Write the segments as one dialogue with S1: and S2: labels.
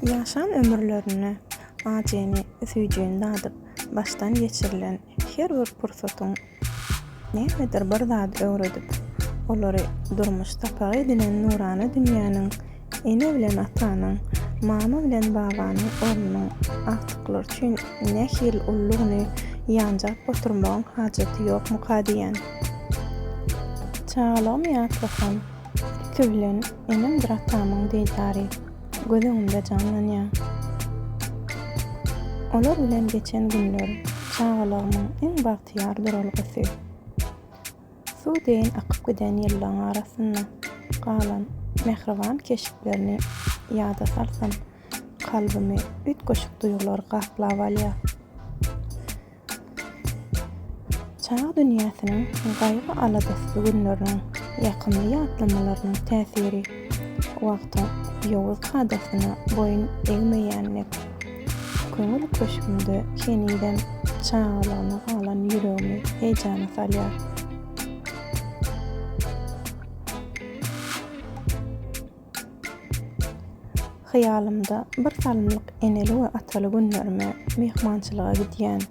S1: Ýaşan ömürlerinde ajyny, süýjüni dadyp, başdan geçirilen her bir pursatyň nämedir bir zady öwredip, olary durmuş sapagy edinen nurana dünýäniň ene bilen atanyň, mama bilen babanyň ornunyň agtyklar üçin nähili uludygyny ýanjap oturmagyň hajaty ýokmuka diýýän. Çagalygymy ýatlasam, ilki bilen enemdir atamyň didary göz öňümde janlanýar. Olar bilen geçen günler çagalygymyň iň bagtyýar duralgasy. Suw deýin akyp giden ýyllaň arasynda galan mähriban keşplerini ýada salsam, kalbymy üýtgeşik duýgular gaplap alýar. Çaga dünýäsiniň gaýgy-aladasyz günleriniň, ýakymly ýatlamalarynyň täsiri wagtyň ýowuz kadasyna boýun egmeýän dek, köňül köşgümde henizem çagalygyna galan ýüregimi heýjana salýar. Hyýalymda bir salymlyk eneli we ataly günlerime myhmançylyga gidýän.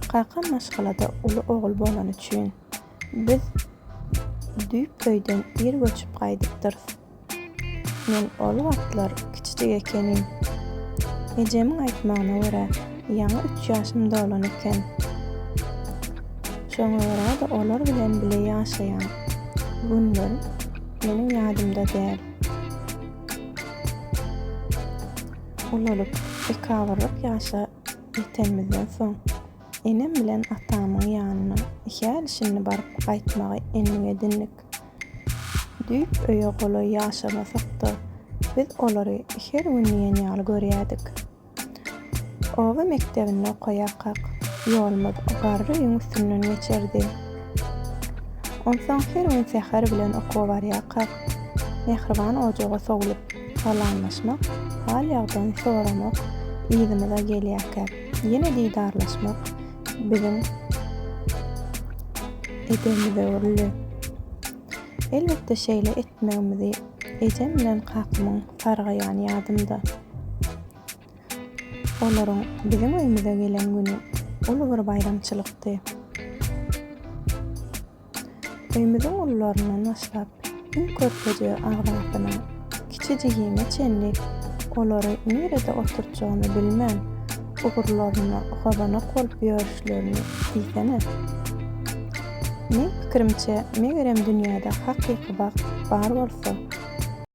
S1: Kakam maşgalada uly ogul bolany üçin, biz düýp öýden ir göçüp gaýdypdyrys. Men ol wagtlar kiçijik ekenim. Ejemiň aýtmagyna görä, ýaňy üç ýaşym dolan eken. Şoňa görä-de olar bilen bile ýaşaýan günlerim meniň ýadymda däl. Ulalyp, ekabyrlyk ýaşa ýetenimizden soň, enem bilen atamyň ýanyna häli-şindi baryp gaýtmagy endik edindik. Düýp öýe golaý ýaşamasak-da, biz olary her gün diýen ýaly görýärdik. Oba mekdebinde okaýarkak, ýolumyz garry öýüň üstünden geçerdi. Onsoň her gün säher bilen okuwa barýarkak, mähriban ojaga sowlup, salamlaşmak, hal-ýagdaýyny soramak, yzymyza gelýärkäk, ýene didarlaşmak biziň edebimize öwrüldi. Elbetde, şeýle etmegimizi ejem bilen kakamyň sargaýany ýadymda. Olaryň biziň öýümize gelen güni uly bir baýramçylykdy. Öýümiziň ulularyndan başlap, iň körpeje agzasyna, kiçi jigime çenli olary nirede oturtjagyny bilmän, ugurlaryna hozanak bolup ýörüşlerini diýsene. Meň pikirimçe, megerem dünýäde hakyky bagt bar bolsa.